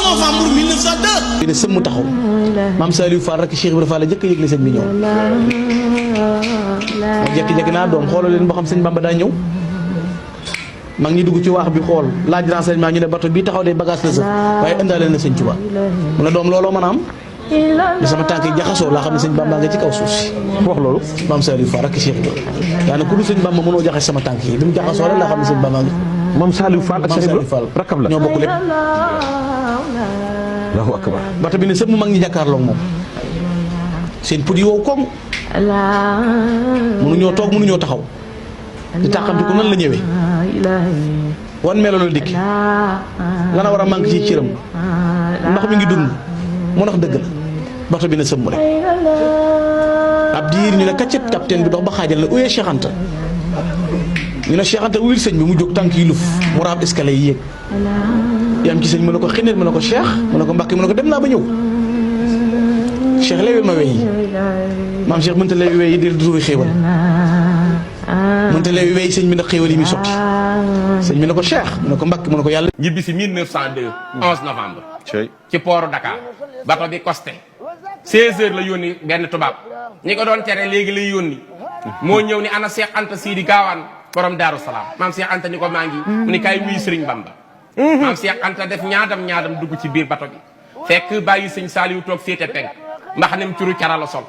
novembre 1902. ne sëmm taxaw maam Saliou Fall rek Cheikh Ibrahima Fall la jëkk a yëgle sëñ bi ñëw ma jekki-jekki naa doom xoolal leen ba xam sëñ Bamba daa ñëw mag ñi dugg ci waax bi xool laaj renseignement ñu ne bato bii taxaw de bagage la sa waaye indaale na sëñ Tuubaa mu ne doom looloo mën a am bi sama tànk yi jaxasoo laa xam ne sëñ Bamba nga ci kaw suuf si wax loolu maam Saliou Fall rek Cheikh Ibrahima daanaka ku dul sëñ Bamba mënoo jaxase sama tànk yi bi mu jaxasoo rek laa xam ne sëñ Bamba nga maam Saliou Fall ak Cheikh Ibrahima rakam la ñoo bokk lépp Allahu akbar bato bi ne sëpp mu mag ñi jàkkaarloog moom seen put yi wow koŋ mënuñoo toog mënuñoo taxaw di tàqamti ko nan la ñëwee wan melo la dikki lana war a manqué ci cëram ndax mi ngi dund mu ndax dëgg la bato bi ne sëmm rek ab diir ñu ne kaccet capitaine bi dox ba xaajal na uyee Cheikh Anta ñu ne Cheikh Anta wuyul sëñ bi mu jóg tànk yi luf mu raab escalier yi yéeg yam ci sëñ mu ne ko xineet mu ne ko Cheikh mu ne ko Mbàkke mu ne ko dem naa ba ñëw Cheikh leewel ma wey yi maam Cheikh mënta leewi wey yi di duufi xéewal mënta leewi wey sëñ bi nag xéewal yi muy sotti sëñ bi ne ko Cheikh mu ne ko Mbàkke mu ne ko yàlla ñibbi si 1902 11 novembre ci pooru Dakar bato bi costé 16 heures la yónni benn tubaab ñi ko doon tere léegi lay yónni moo ñëw ni ana Cheikh Anta Sidi Gaawaan borom Daaru Salaam maam Cheikh Anta ni ko maa ngi mu ni kaay wuyu Sëriñ Bamba maam Cheikh Anta def ñaadam dugg ci biir bato bi fekk bàyyi sëñ Saliou toog féete penk mbaxanem turu cara la sol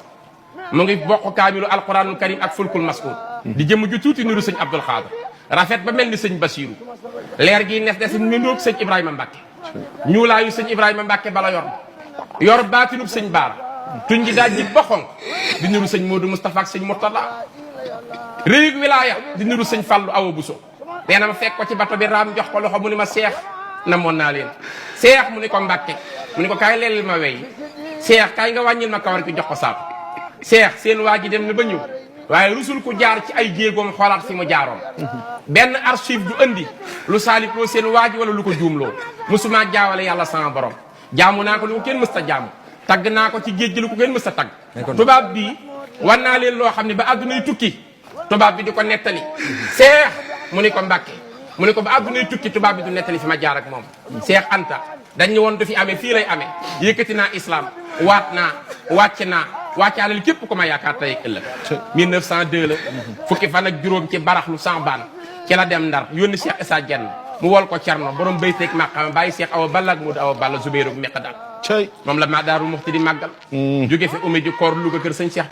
mu ngi bokk kaamilu alquranul karim ak fulkul maskuur di jëm ju tuuti niru sëñ Abdul Xaadir rafet ba mel ni sëñ Basiiru leer gi nes des ni ndoog sëñ Ibrahima Mbacke ñuulaayu sëñ Ibrahima Mbacke bala yor baatinub sëñ Baara tuñ ji daaj ji ba xonq di niru sëñ Modou Moustapha ak sëñ Murtada réyug wilaaya di niru sëñ Fallou Awa Bousso nee na ma fekk ko ci bato bi raam jox ko loxo mu ni ma Seex namoon naa leen Seex mu ni ko Mbàkke mu ni ko kaay leel ma wey Seex kaay nga wàññil ma kawar ki jox ko saako Seex seen waa ji dem na ba ñëw waaye rusul ku jaar ci ay jéegoom xoolaat fi mu jaaroon benn archive du andi lu saalikoo seen waa ji wala lu ko juumloo musuma jaawale yàlla sama borom jaamu naa ko lu ko kenn mës ta jaamu tagg naa ko ci géej gi lu ko kenn mës ta tagg tubaab bi wan naa leen loo xam ne ba àddunay tukki tubaab bi di ko nettali Seex mu ni ko Mbàkke mu ni ko ba àddunay tukki tubaab bi du nettali fi ma jaar ak moom Cheikh Anta dañ ñu woon du fi amee fii lay amee yëkkati naa islam waat naa wàcc naa wàccaaleel képp ku ma yaakaar tey ak ëllëg 1902 la fukki fan ak juróom ci baraxlu Sambaan ci la dem Ndar yónni Cheikh Issa Dieng mu wol ko Cerno borom bayteeg maqama bàyyi Cheikh Awa Balla ak Modou Awa Balla Zubairu Meqdal moom la ma Daaru Muxti di màggal jóge fi umi ji koor Louga kër sëñ Cheikh